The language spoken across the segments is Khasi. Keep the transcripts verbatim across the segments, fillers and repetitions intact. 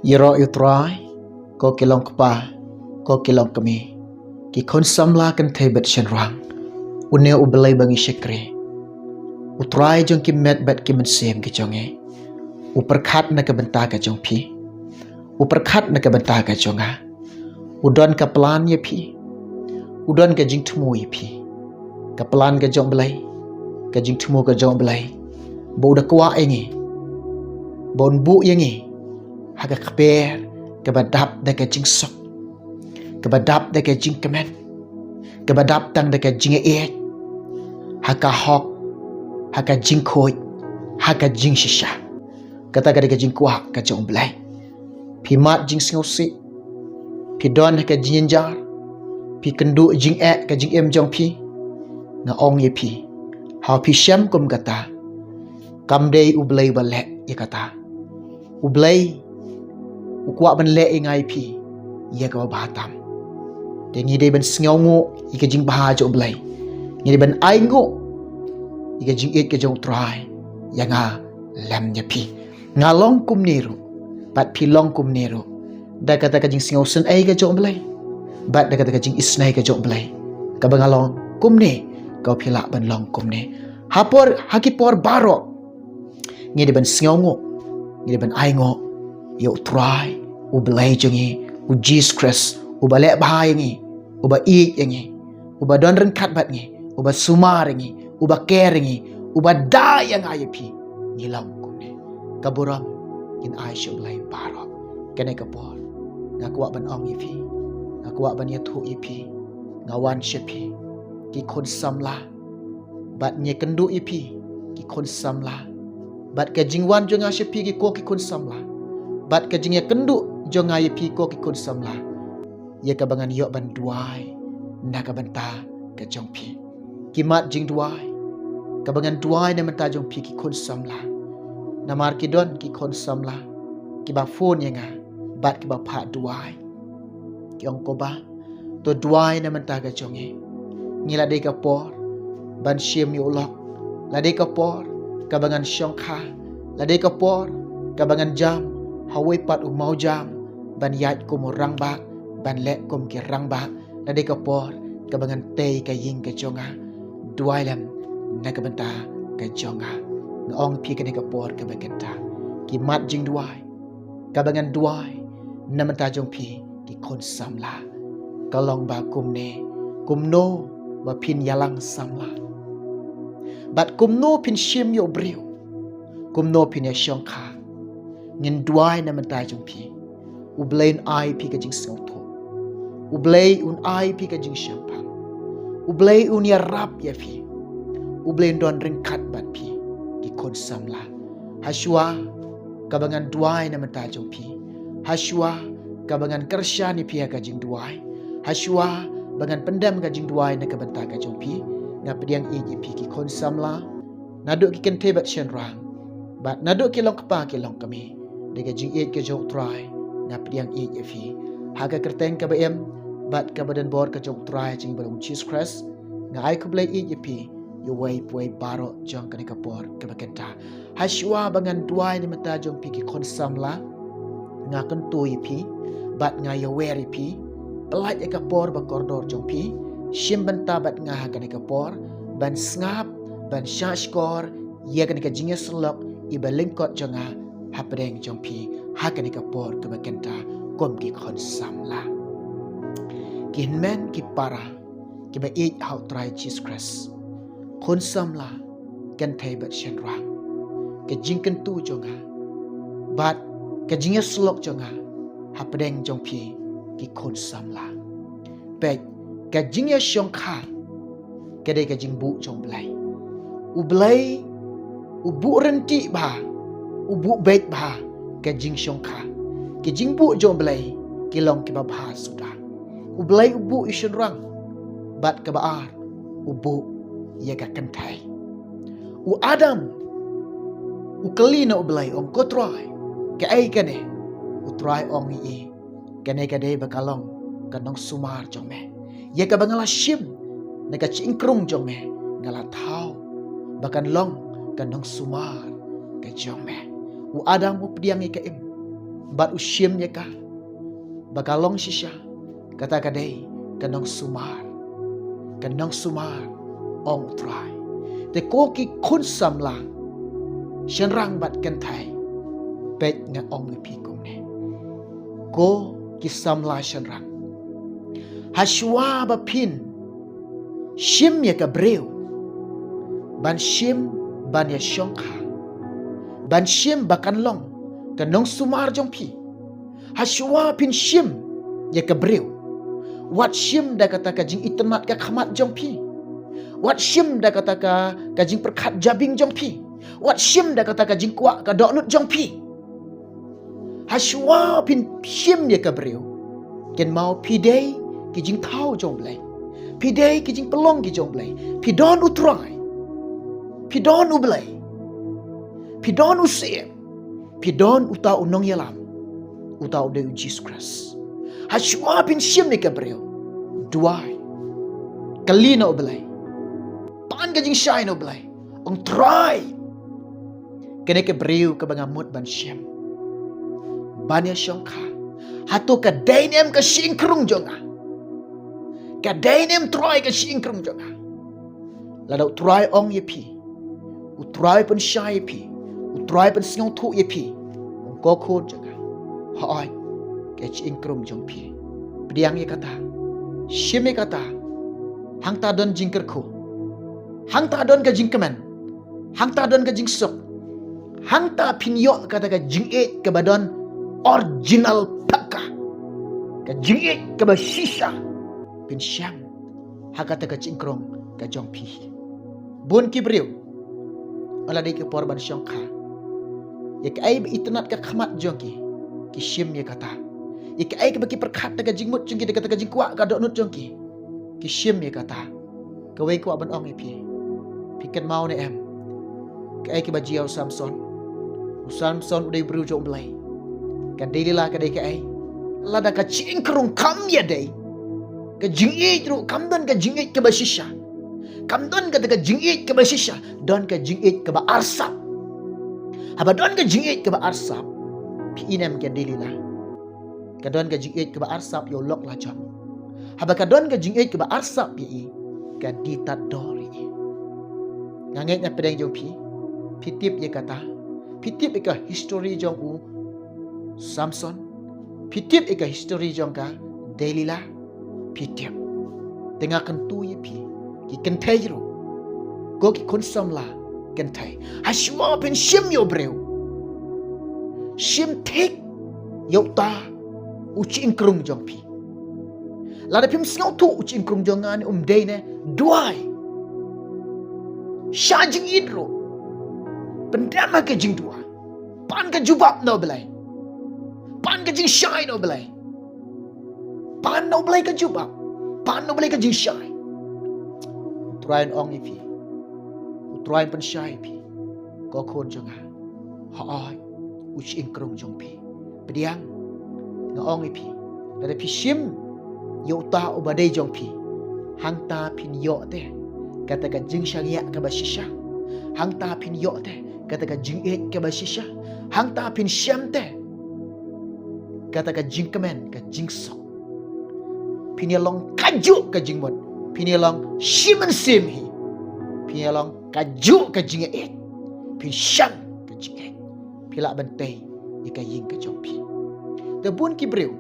Ïaroh ïa U Trai, ko ki long kpa, ko ki long kmie, ki khun samla kynthei bad shynrang, une U Blei ba ngi shakri. U Trai jong ki met bad ki mynsiem ki jong ngi, u pyrkhat na ka bynta ka jong phi, u pyrkhat na ka bynta ka jong nga. U don ka plan ïa phi, u don ka jingthmu ïa phi. Ka plan ka jong U Blei, ka jingthmu ka jong U Blei, ba u da kwah ïa ngi, ba un buh ïa ngi ha ka kper kaba dap da ka jingsuk, kaba dap da ka jingkmen, kaba dap tang da ka jingïeit, ha ka hok, ha ka jingkhuid, ha ka jingshisha. Kata ka dei ka jingkwah ka jong U Blei. Phi mad jingsngewsih, phi don ha ka jingjynjar, phi kynduh jingeh ka jingim jong phi. Nga ong ïa phi, haba phi shem kum kata, kam dei U Blei ba leh ïa kata. U Blei u kwah ban leh ïa nga ïa phi ïa kaba bha tam. Te ngi dei ban sngewnguh ïa ka jingbha jong U Blei. Ngi dei ban ainguh ïa ka jingïeit ka jong U Trai ïa nga lem ïa phi. Nga long kumne ruh, bad phi long kumne ruh, da kata ka jingsngewsynei ka jong U Blei, bad da kata ka jingisynei ka jong U Blei. Kaba nga long kumne, kaba phi lah ban long kumne. Ha por, ha ki por baroh, ngi dei ban sngewnguh, ngi dei ban ainguh ïa U Trai, U Blei jong ngi, U Jisu Khrist, uba leh bha ïa ngi, uba ïeit ïa ngi, uba don ryngkat bad ngi, uba sumar ïa ngi, uba care ïa ngi, uba da ïa nga ïa phi. Ngi long kumne. Ka burom ngin ai sha U Blei baroh. Kane ka por, nga kwah ban ong ïa phi, nga kwah ban ïathuh ïa phi, nga wan sha phi, ki khun samla, bad ngi kynduh ïa phi, ki khun samla, bad ka jingwan jong nga sha phi, ki ko ki khun samla, bad ka jingïakynduh jong nga ïa phi, ko ki khun samla, ïa kaba ngan ïoh ban duwai na ka bynta ka jong phi. Ki mat jingduwai kaba ngan duwai na bynta jong phi, ki khun samla. Namar ki don ki khun samla kiba phone ïa nga bad kiba phah duwai. Ki ong, ko Bah, to duwai na bynta ka jong ngi. Ngi la dei ka por ban shim ïa u lok, la dei ka por kaba ngan shongkha, la dei ka por kaba ngan jam ha uwei pat u mawjam, ban ïaid kum u rangbah, ban leh kum ki rangbah, la dei ka por kaba ngan tei ka ïing ka jong nga. Duwai lem na ka bynta ka jong nga. Nga ong phi, kane ka por kaba kynta, ki mat jingduwai kaba ngan duwai na bynta jong phi, ki khun samla, ka long ba kumne, kumno ba phin ïalang samla, bad kumno phin shim ïa u briew, kumno phin ïashongkha. Ngin duwai na bynta jong phi. U Blei un ai phi ka jingsngewthuh. U Blei un ai phi ka jingshemphang. U Blei un ïarap ïa phi. U Blei un don ryngkat bad phi, ki khun samla. Hashwa kaba ngan duwai na bynta jong phi, hashwa kaba ngan kyrshan ïa phi ha ka jingduwai, hashwa ba ngan pyndem ka jingduwai na ka bynta ka jong phi, nga pdiang ïeit ïa phi, ki khun samla, naduh ki kynthei bad shynrang, bad naduh ki long kpa ki long kmie, da ka jingïeit ka jong U Trai, nga pdiang ïeit ïa phi ha ka kyrteng kaba im bad kaba donbor ka jong U Trai jong ngi ba long Jisu Khrist. Nga ai khublei ïeit ïa phi, ïa uwei pa uwei baroh jong kane ka por kaba kynta. Hashwa ba ngan duwai na bynta jong phi, ki khun samla, nga kyntu ïa phi bad nga ïawer ïa phi. Pyllait ïa ka por ba kordor jong phi, shim bynta bad nga ha kane ka por, ban sngap, ban shahshkor ïa kane ka jingïasyllok iba lyngkot jong nga hapdeng jong phi ha kane ka por kaba kynta, kum ki khun samla. Ki hynmen ki para kiba ïeit ha U Trai Jisu Khrist, khun samla, kynthei bad shynrang, ka jingkyntu jong nga bad ka jingïasyllok jong nga hapdeng jong phi, ki khun samla. Peit, ka jingïashongkha ka dei ka jingbuh jong U Blei. U Blei u buh ryntih bha, u buh beit bha ka jingshongkha. Ki jingbuh jong U Blei ki long kiba bha suda. U Blei u buh ïa u shynrang, bad kaba ar, u buh ïa ka kynthei. U Adam u kylli na U Blei, ong, ko Trai, kaei kane? U Trai ong ïa i, kane ka dei ba ka long ka nongsumar jong me, ïa kaba nga la shim na ka jingkrung jong me, nga la thaw ba kan long ka nongsumar ka jong me. U Adam u pdiang ïa ka im, bad u shim ïa ka ba ka long shisha, kata ka dei ka nongsumar. Ka nongsumar, ong u Trai. Te ko ki khun samla shynrang bad kynthei, peit nga ong ïa phi kumne, ko ki samla shynrang, hashwa ba phin shim ïa ka briew ban shim, ban ïa shongkha, ban shim ba kan long ka nongsumar jong phi, hashwa phin shim ïa ka briew, wat shim da kata ka jingitynnad ka khmat jong phi, wat shim da kata ka, ka jingpyrkhat jabieng jong phi, wat shim da kata ka jingkwah ka dohnud jong phi. Hashwa phin shim ïa ka briew, kynmaw phi dei ki jingthaw jong u Blei, phi dei ki jingpynlong ki jong u Blei, phi don u Trai, phi don u Blei, phi don u Syiem, phi don uta u nongïalam, uta u dei u Jisu Khrist. Hashwa phin shim ïa ka briew, duwai, kylli na u Blei, pan ka jingshai na u Blei, ong Trai, kane ka briew kaba nga mut ban shim, ban ïa shongkha, hato ka dei ne em ka shyieng krung jong nga? Ka dei ne em Trai ka shyieng krung jong nga? Lada u Trai ong ïa phi, u Trai pynshai ïa phi, u Trai pynsngewthuh ïa phi, ong ko khun jong nga, hooid, ka shyieng krung jong phi. Pdiang ïa kata, shim ïa kata, hangta don jingkyrkhu, hangta don ka jingkmen, hangta don ka jingsuk, hangta phin ïoh kata ka jingïeit kaba don original pakka, ka jingïeit kaba shisha, phin shim ha kata ka shyieng krung ka jong phi. Bun ki briew, la dei ka por ban shongkha, ïa kaei ba itynnad ka khmat jong ki, ki shim ïa kata. Ïa kaei kaba ki pyrkhat da ka jingmut jong ki, da kata ka jingkwah ka dohnud jong ki, ki shim ïa kata. Kawei kwah ban ong ïa phi, phi kynmaw ne em kaei kaba jia u Samson? U Samson u dei u briew jong u Blei. Ka Delila ka dei kaei? Lada ka shyieng krung kam ïadei, ka jingïeit ruh kam don ka jingïeit kaba shisha. Kam don kata ka jingïeit kaba shisha, don ka jingïeit kaba arsap. Haba don ka jingïeit kaba arsap, phi i ne em ka Delila? Ka don ka jingïeit kaba arsap ïa u lok lajong. Haba ka don ka jingïeit kaba arsap ïa i, ka die tad dor ïa i. Nga ngeit na pdeng jong phi, phi tip ïa kata? Phi tip ïa ka history jong u Samson? Phi tip ïa ka history jong ka Delila? Phi tip? Te nga kyntu ïa phi ki kynthei ruh, ko ki khun samla kynthei, hashwa phin shim ïa u briew, shim thik ïa uta u shyieng krung jong phi. Lada phim sngewthuh u shyieng krung jong nga ne um dei ne, duwai, sha jingïeit ruh, pyndem ha ka jingduwai, pan ka jubab na u Blei, pan ka jingshai na u Blei, pan na u Blei ka jubab, pan na u Blei ka jingshai. U Trai un ong ïa phi, u Trai un pynshai ïa phi, ko khun jong nga, hooid, u shyieng krung jong phi. Pdiang, nga ong ïa phi, lada phi shim ïa uta uba dei jong phi, hangta phin ïoh te kata ka jingshaniah kaba shisha, hangta phin ïoh te kata ka jingïeit kaba shisha, hangta phin shem te kata ka jingkmen ka jingsuk. Phin ïa long kajuh ka jingmut, phin ïa long shi mynsiem hi, phin ïa long kajuh ka jingïeit, phin shem ka jingïeit, phi lah ban tei ïa ka ïing ka jong phi. Te bun ki briew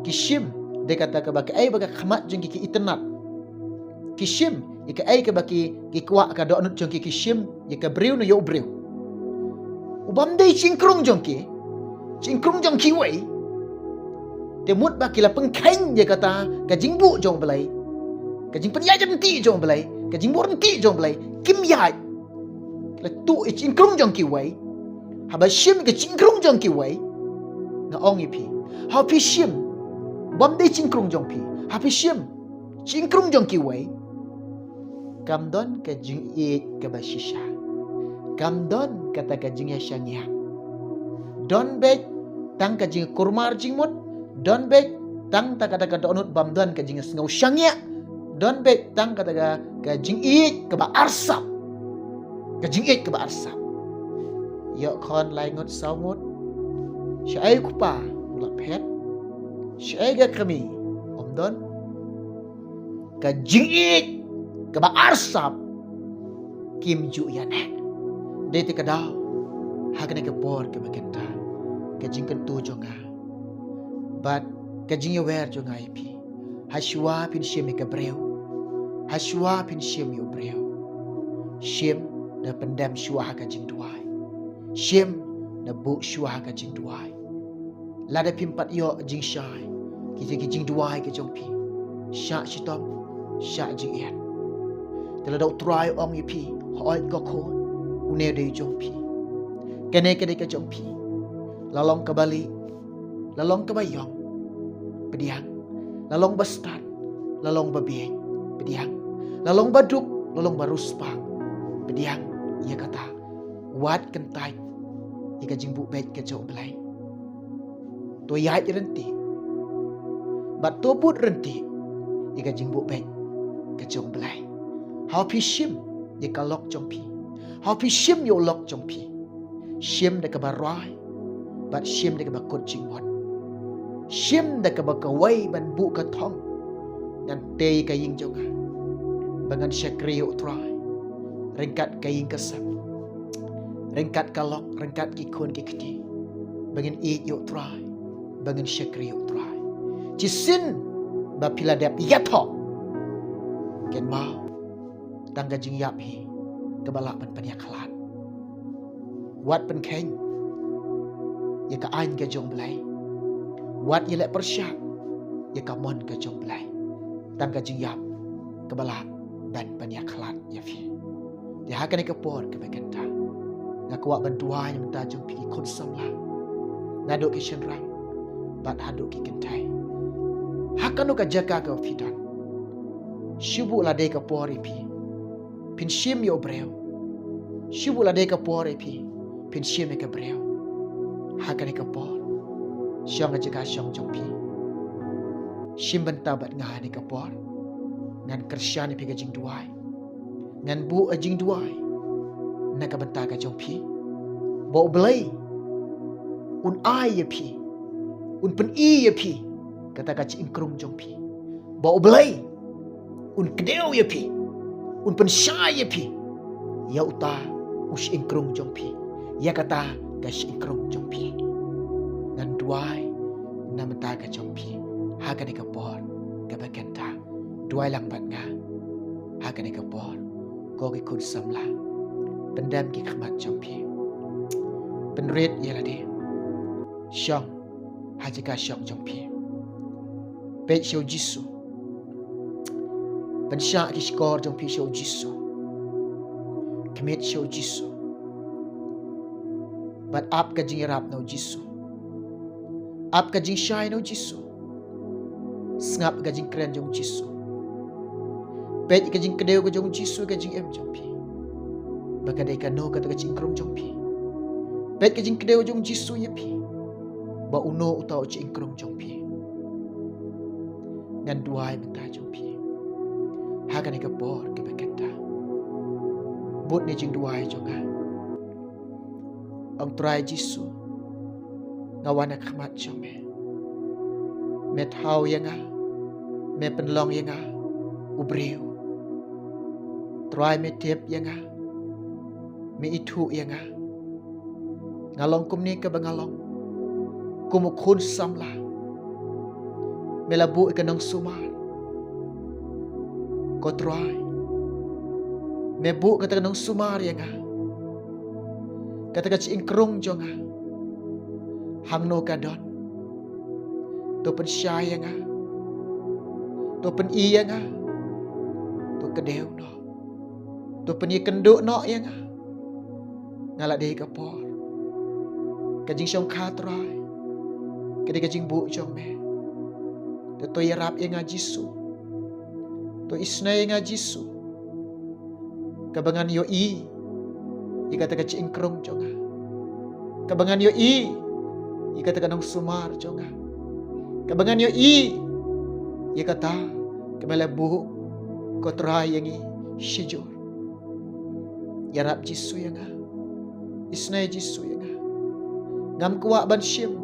ki shim da kata kaba kaei ba ka khmat jong ki ki itynnad, ki shim ïa kaei kaba ki, ki kwah ka dohnud jong ki, ki shim ïa ka briew ne ïa u briew ubym dei shyieng krung jong ki, shyieng krung jong kiwei. Te mut ba ki la pynkheiñ ïa kata ka jingbuh jong u Blei, ka jingpynïaid ryntih jong u Blei, ka jingbuh ryntih jong u Blei, kim ïaid. Ki la tuh ïa shyieng krung jong kiwei. Haba shim ka shyieng krung jong kiwei, nga ong ïa phi, haba phi shim bym dei shyieng krung jong phi, haba phi shim shyieng krung jong kiwei, kam don ka jingïeit kaba shisha, kam don kata ka jingïashaniah. Don beit tang ka jingkurmar jingmut, don beit tang ta kata ka dohnud, bym don ka jingsngew shaniah. Don beit tang kata ka, ka jingïeit kaba arsap, ka jingïeit kaba arsap. Ïoh khun lai ngut saw ngut, Shaei u kpa u la phet, shaei ka kmie ym don, ka jingïeit kaba arsap kim ju ïaineh. Dei te ka daw ha kane ka por kaba kynta, ka jingkyntu jong nga bad ka jingïawer jong nga ïa phi, ha shuwa phin shim ïa ka briew, ha shuwa phin shim ïa u briew, shim da pyndem shuwa ha ka jingduwai, shim da buh shuwa ha ka jingduwai. Lada phim pat ïoh jingshai, kita ki jingduwai ka jong phi, shah shitom, shah jingeh. Te lada u Trai u ong ïa phi, hooid ko khun, une dei jong phi, kane ka dei ka jong phi. La long kaba lieh, la long kaba ïong, pdiang. La long ba stad, la long ba bieit, pdiang. La long ba duk, la long ba riewspah, pdiang ïa kata. Wat kyntait ïa ka jingbuh beit ka jong U Blei. To ïaid ryntih bad to bud ryntih ïa ka jingbuh beit ka jong U Blei. Haba phi shim ïa ka lok jong phi, haba phi shim ïa u lok jong phi, shim da kaba rwai bad shim da kaba kut jingmut. Shim da kaba kawei ban buh ka thong ngan tei ka ïing jong nga, ba ngan shakri ïa u Trai ryngkat ka ïing ka sem, ryngkat ka lok, ryngkat ki khun ki kti, ba ngin ïeit ïa u Trai, ba ngin shakri ïa u Trai. Shisien ba phi la dep ïathoh, kynmaw, tang ka jingïap hi kaba lah ban pynïakhlad. Wat pynkheiñ ïa ka aiñ ka jong U Blei. Wat ïaleh pyrshah ïa ka mon ka jong U Blei. Tang ka jingïap kaba lah ban pynïakhlad ïa phi. Te ha kane ka por kaba kynta, nga kwah ban duwai na ka bynta jong phi ki khun samla, naduh ki shynrang bad haduh ki kynthei. Ha kano ka jaka kaba phi don, shu buh la dei ka por ïa phi phin shim ïa u briew, shu buh la dei ka por ïa phi phin shim ïa ka briew. Ha kane ka por, shong ha jaka shong jong phi, shim bynta bad nga ha kane ka por. Ngan kyrshan ïa phi ka jingduwai, ngan buh ka jingduwai na ka bynta ka jong phi, ba U Blei un ai ïa phi, un pyni ïa phi kata ka shyieng krung jong phi, ba U Blei un kdew ïa phi, un pynshai ïa phi ïa uta u shyieng krung jong phi, ïa kata ka shyieng krung jong phi. Ngan duwai na ka bynta ka jong phi ha kane ka por kaba kynta. Duwai lang bad nga ha kane ka por. Ko ki khun samla, pyndem ki khmat jong phi, pynrit ïa lade, shong ha jaka shong jong phi. Peit sha U Jisu, pynshah ki shkor jong phi sha U Jisu, khmih sha U Jisu, bad ap ka jingïarap na U Jisu, ap ka jingshai na U Jisu. Sngap ka jingkren jong U Jisu. Peit ka jingkdew ka jong U Jisu ka jingim jong phi, ba ka dei kano kata ka shyieng krung jong phi. Peit ka jingkdew jong U Jisu ïa phi, ba uno uta u shyieng krung jong phi. Ngan duwai na ka bynta jong phi ha kane ka por kaba kynta. Bud ïa ka jingduwai jong nga. Ong, Trai Jisu, nga wan ha khmat jong me. Me thaw ïa nga, me pynlong ïa nga u briew. Trai, me tip ïa nga, me ithuh ïa nga. Nga long kumne kaba nga long, kum u khun samla. Me la buh ïa ka nongsumar. Ko Trai, me buh kata ka nongsumar ïa nga, kata ka shyieng krung jong nga. Hangno ka don, to pynshai ïa nga, to pyni ïa nga, to kdew noh, to pynïakynduh noh ïa nga. Nga la dei ka por, ka jingshongkha, Trai, ka dei ka jingbuh jong me. Te to ïarap ïa nga Jisu, to isynei ïa nga Jisu, kaba ngan ïohi ïa kata ka shyieng krung jong nga, kaba ngan ïohi ïa kata ka nongsumar jong nga, kaba ngan ïohi ïa kata kaba me la buh, ko Trai, ïa ngi shijur. Ïarap Jisu ïa nga, isynei Jisu ïa nga. Ngam kwah ban shim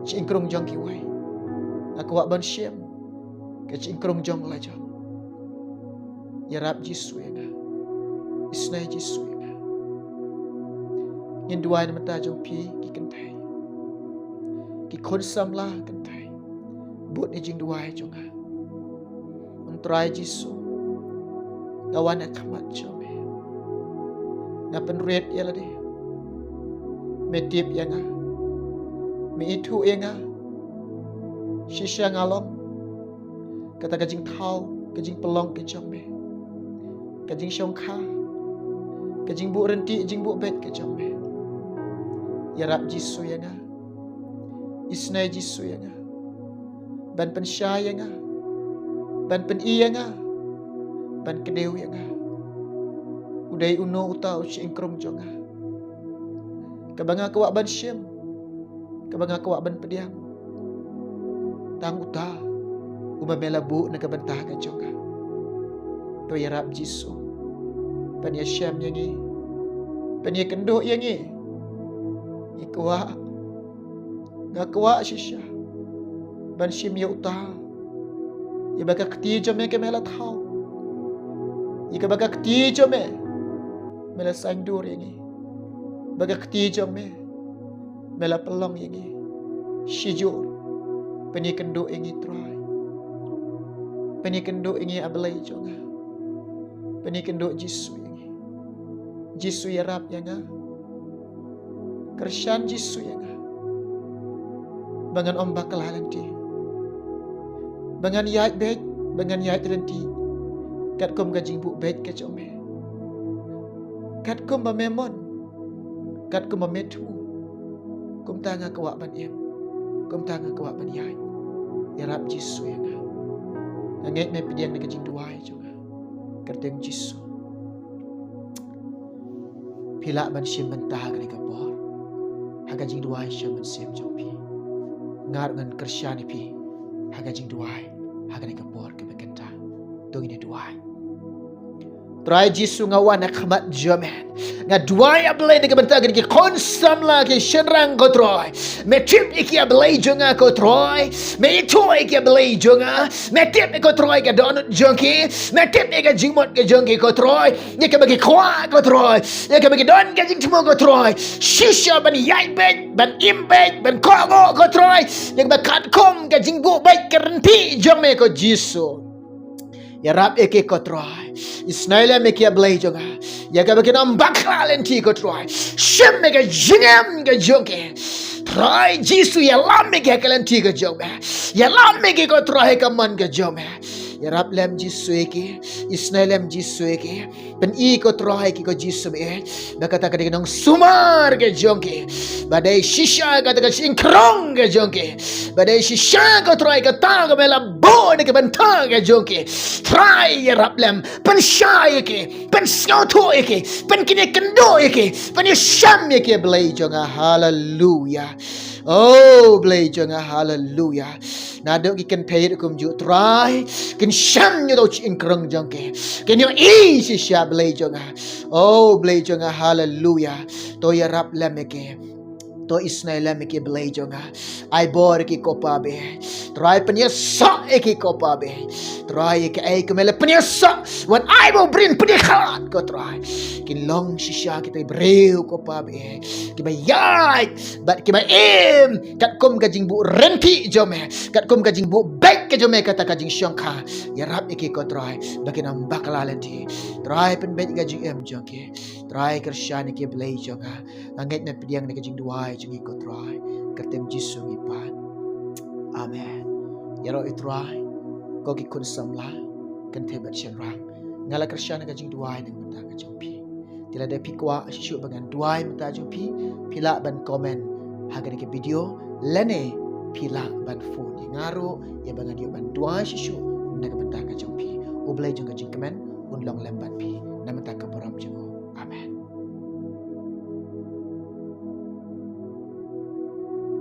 jingkrong jong kiwei. Nga kwah ban shim ka jingkrong jong la jong. Ïarap Jisu ïa nga. Isnei Jisu ïa nga. Ngin duwai na bynta jong phi ki kynthei, ki khun samla kynthei. Bud ïa jingduwai jong nga. Ong Trai Jisu, nga wan ha khmat jong me. Nga pynrit ïa lade. Me tip ïa nga. Me ithuh ïa nga. Shisha nga long kata ka jingthaw, ka jingpynlong ka jong me, ka jingshongkha, ka jingbuh rynti, jingbuh beit ka jong me. Ïarap Jisu ïa nga. Isnei Jisu ïa nga. Ban pynshai ïa nga. Ban pyni ïa nga. Ban kdew ïa nga. U dei uno uta u shyieng krong jong nga, kaba nga kwah ban shim, kaba nga kwah ban pdiang. Tang uta uba me la buh na ka bynta ka jong nga. To ïarap Jisu. Pynïashem ïa ngi. Pynïakynduh ïa ngi. Ngi kwah, nga kwah shisha ban shim ïa uta, ïa ba ka kti jong me ka me la thaw, ïa kaba ka kti jong me me la saiñdur ïa ngi, ba ka kti jong me me la pynlong ïa ngi. Shijur, pynïakynduh ïa ngi Trai. Pynïakynduh ïa ngi A Blei jong nga. Pynïakynduh Jisu ïa ngi. Jisu ïarap ïa nga. Kyrshan Jisu ïa nga ba ngan ym bakla lynti, ba ngan ïaid beit, ba ngan ïaid lynti katkum ka jingbuh beit ka jong me. Katkum ba me mon, katkum ba me thmu, kumta nga kwah ban im, kumta nga kwah ban ïaid. Ïarap Jisu ïa nga. Nga ngeit me pdiang na ka jingduwai jong nga. Kyrteng Jisu. Phi lah ban shim bynta ha kane ka por ha ka jingduwai sha mynsiem jong phi. Nga ruh ngan kyrshan ïa phi ha ka jingduwai ha kane ka por kaba kynta. To ngin ïa duwai. Trai Jisu, nga wan ha khmat jong me. Nga duwai A Blei na ka bynta kine ki khun samla ki shynrang ko Trai. Me tip ïa ki A Blei jong nga ko Trai. Me ithuh ïa ki A Blei jong nga. Me tip ïa ko Trai ka dohnud jong ki. Me tip ïa ka jingmut ka jong ki ko Trai. Ïa kaba ki kwah ko Trai, ïa kaba ki don ka jingthmu ko Trai. Shisha ban ïaid beit, ban im beit, ban kohnguh ko Trai. Ïa kaba katkum ka jingbuh beit ka rynti jong me ko Jisu. Ïarap ïa ki ko Trai. Isnei lem ïa ki A Blei jong nga. Ïa kaba kin ym bakla lynti ko Trai. Shim ïa ka jingim ka jong ki. Trai Jisu, ïalam ïa ki ha ka lynti ka jong me. Ïalam ïa ki ko Trai ha ka mon ka jong me. Ïarap lem Jisu ïa ki. Isnei lem Jisu ïa ki. Pyni ko Trai ïa ki ko Jisu me. Ba kata ka dei ka nongsumar ka jong ki. Ba dei shisha kata ka jingkrong ka jong ki. Ba dei shisha ko Trai kata ka me la buh na ka bynta ka jong ki. Trai ïarap lem. Pynshai ïa ki. Pynsngewthuh ïa ki. Pynkynduh ïa ki. Pynïashem ïa ki Blei jong nga. Haleluya. Oh, Blei jong nga, haleluya. Naduh ki kynthei ruh kumjuh Trai. Kin shem ïa uta u shyieng krong jong ki. Kin ïohi shisha Blei jong nga. Oh, Blei jong nga, haleluya. To ïarap lem ïa ki. To isnei lem ïa ki Blei jong nga. Ai bor ïa ki ko Pa Blei. Trai pynïasoh ïa ki ko Pa Blei. Trai ïa ki ei kumne la pynïasoh. Wan ai ba u briew pynïakhlad ko Trai. Kin long shisha kita ki briew ko Pa Blei. Kiba ïaid bad kiba im katkum ka jingbuh rynti jong me, katkum ka jingbuh beit ka jong me kata ka jingshongkha. Ïarap ïa ki ko Trai ba kin ym bakla lynti. Trai pynbeit ka jingim jong ki. Trai kyrshan ïa ki Blei jong nga. Nga ngeit me pdiang na ka jingduwai jong ngi ko Trai. Kyrteng Jisu ngi pan. Amen. Ïaroh ïa u Trai ko ki khun samla kynthei bad shynrang. Nga la kyrshan na ka jingduwai na ka bynta ka jong phi. Te lada phi kwah shuh shuh ba ngan duwai na ka bynta jong phi, phi lah ban comment ha kane ka video lane phi lah ban phone ïa nga ruh ïa ba ngan ïoh ban duwai shuh shuh na ka bynta ka jong phi. U Blei jong ka jingkmen un long lem bad phi na ka bynta